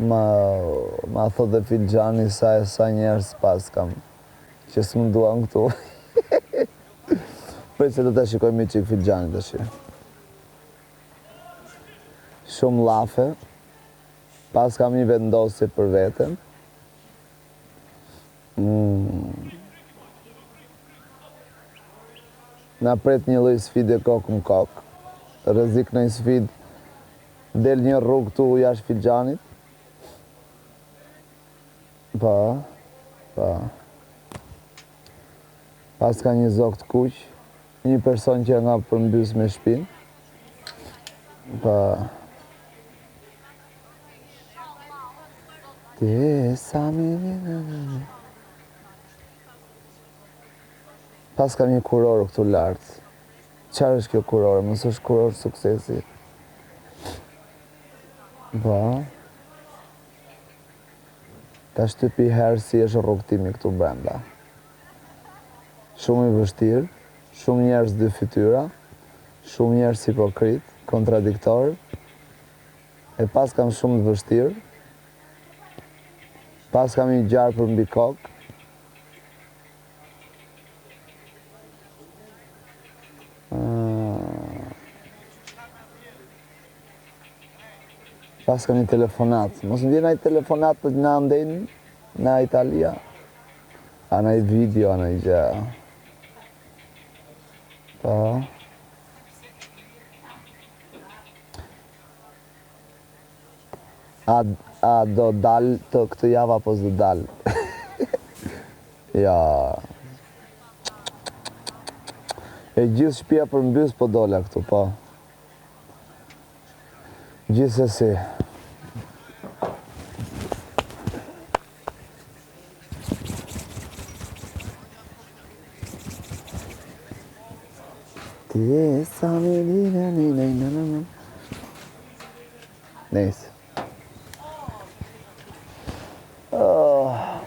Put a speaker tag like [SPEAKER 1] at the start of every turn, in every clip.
[SPEAKER 1] Ma, ma thot dhe filxhani sa e sa njerëz paskam, që s'më duan këtu. Prit se do ta shikojmë një çik filxhanin tash. Shumë llafe. Paskam një vendosje për veten. Mm. Na pret një lloj sfide kokë më kokë. Rrezik në një sfidë del një rrugë këtu jashtë filxhanit. Po. Po. Paska një zog të kuq, një person që nga përmbys me shpinë. Po. Ti sa mi Paska një kurorë këtu lart. Çfarë është kjo kurorë? Mos është kurorë suksesi. Po. Ta shtypi herë si është rrugëtimi këtu brenda. Shumë i vështirë, shumë njerëz dy fytyra, shumë njerëz hipokrit, kontradiktor. E paskam shumë të vështirë. Paskam një gjarpër mbi kokë. Paskam një telefonatë. Mos më vjen ai telefonatë nga andej nga Italia. A naj video, a naj gjë. Po. A, a do dal të këtë javë apo s'do dal? ja. E gjithë shpia përmbys po dola këtu, po. Gjithsesi. Nejse. Oh.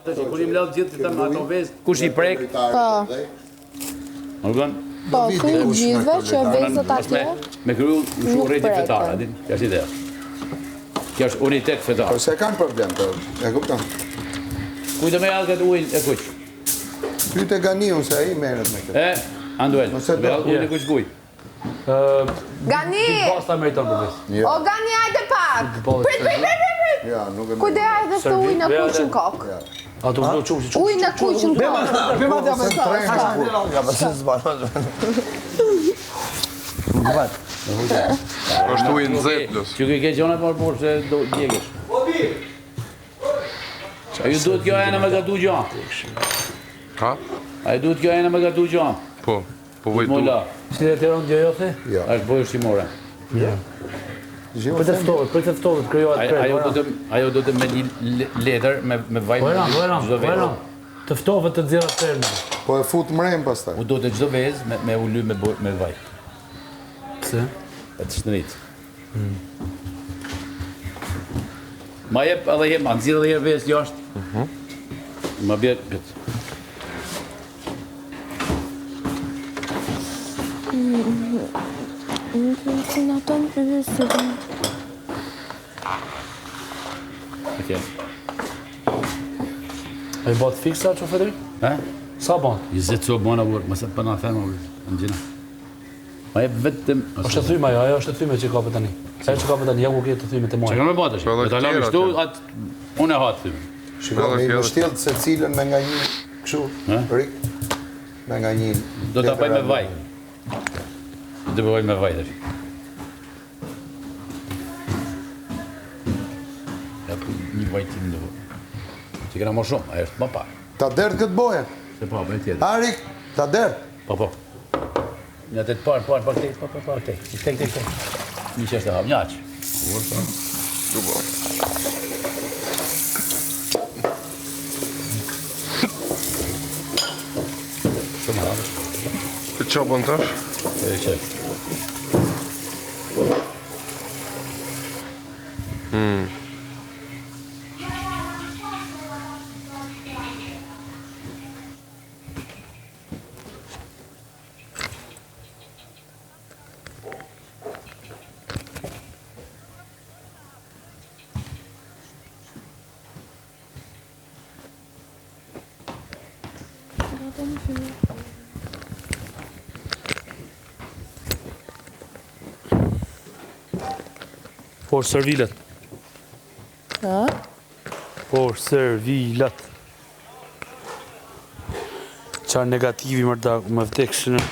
[SPEAKER 2] Kur i mbledh gjithë të them ato vezë, kush i prek?
[SPEAKER 3] Po.
[SPEAKER 2] Më kupton?
[SPEAKER 3] Po, thuj gjithëve që vezët atje.
[SPEAKER 2] Me kriju në shumë rrejti fetar, a din? Kjo është ideja. Kjo është unitet fetar.
[SPEAKER 4] Po se kanë problem, po, e kupton.
[SPEAKER 2] Kujt do me ja këtë ujin e kuq?
[SPEAKER 4] Pyte Ganiun se ai merret me
[SPEAKER 2] këtë. E, Anduel, me ujin e kuq kujt?
[SPEAKER 3] Gani!
[SPEAKER 5] Basta meriton për
[SPEAKER 3] besë. O Gani, hajde pak! Prit, prit, prit, prit, prit!
[SPEAKER 4] Ja, nuk e
[SPEAKER 3] Kujt do ja hedhësh këtë ujin e kuq në kokë?
[SPEAKER 5] A do të çumë çumë.
[SPEAKER 3] Ujin e kuq në kokë.
[SPEAKER 1] Bema t'ja me Ja, pas se s'bano. Nuk vet.
[SPEAKER 6] Është ujë nxehtë plus.
[SPEAKER 2] Që ke gjona por por se do djegesh. A ju duhet kjo ena me gatu gjo?
[SPEAKER 6] Ha?
[SPEAKER 2] A ju duhet kjo ena me gatu gjo?
[SPEAKER 6] Po. Po voj du.
[SPEAKER 5] Si dhe të rëndë jo, the?
[SPEAKER 4] Jo.
[SPEAKER 2] Është bojë ushqimore.
[SPEAKER 5] Jo. Për të ftohët, për të ftohët, krijohet krem.
[SPEAKER 2] Ajo do të ajo do të me një letër me me vaj.
[SPEAKER 5] Po po
[SPEAKER 2] çdo vezë.
[SPEAKER 5] Të ftohët të nxjerrë krem.
[SPEAKER 4] Po e fut mrem pastaj.
[SPEAKER 2] U do të çdo vezë me me u ly me me vaj.
[SPEAKER 5] Pse?
[SPEAKER 2] E të shndrit. Mm. Ma jep edhe herë, ma nxirr edhe herë vezë jashtë.
[SPEAKER 6] Mhm.
[SPEAKER 2] Ma bje këtë. Okej.
[SPEAKER 5] A i bëtë fiksa që fëtri?
[SPEAKER 2] Ha?
[SPEAKER 5] Sa bën?
[SPEAKER 2] 20 copë bëna burr, mos e pa na them burr. Në gjina. Ma jep vetëm
[SPEAKER 5] Është e thyme ajo, ajo është e thyme që ka tani. Ajo që ka tani, ja ku ke të thyme të
[SPEAKER 2] majë. Çka më bëtë tash? Do ta lëmë kështu, atë unë e ha të thyme.
[SPEAKER 4] Shiko, me i mbështjell secilën me nga një kështu, rik, me nga një
[SPEAKER 2] Do ta bëj me vaj. Do ta bëj me vaj tash. Ja ku një vaj të ndë. Që kena më shumë, ajo është më pak.
[SPEAKER 4] Ta derdh këtë bojën.
[SPEAKER 2] Se po, bëj tjetër.
[SPEAKER 4] Arik, ta derdh.
[SPEAKER 2] Po, po. Një të parë, parë, parë, këtej, parë, parë, këtej. Këtej, këtej, këtej. Një që është e hapë, një aq.
[SPEAKER 6] Dubo.
[SPEAKER 2] Shumë hapë.
[SPEAKER 6] Të qa bën tash?
[SPEAKER 2] E që.
[SPEAKER 6] Hmm.
[SPEAKER 5] Por servilet.
[SPEAKER 3] Ha?
[SPEAKER 5] Por servilet. Qa negativi më da, më vdekshën.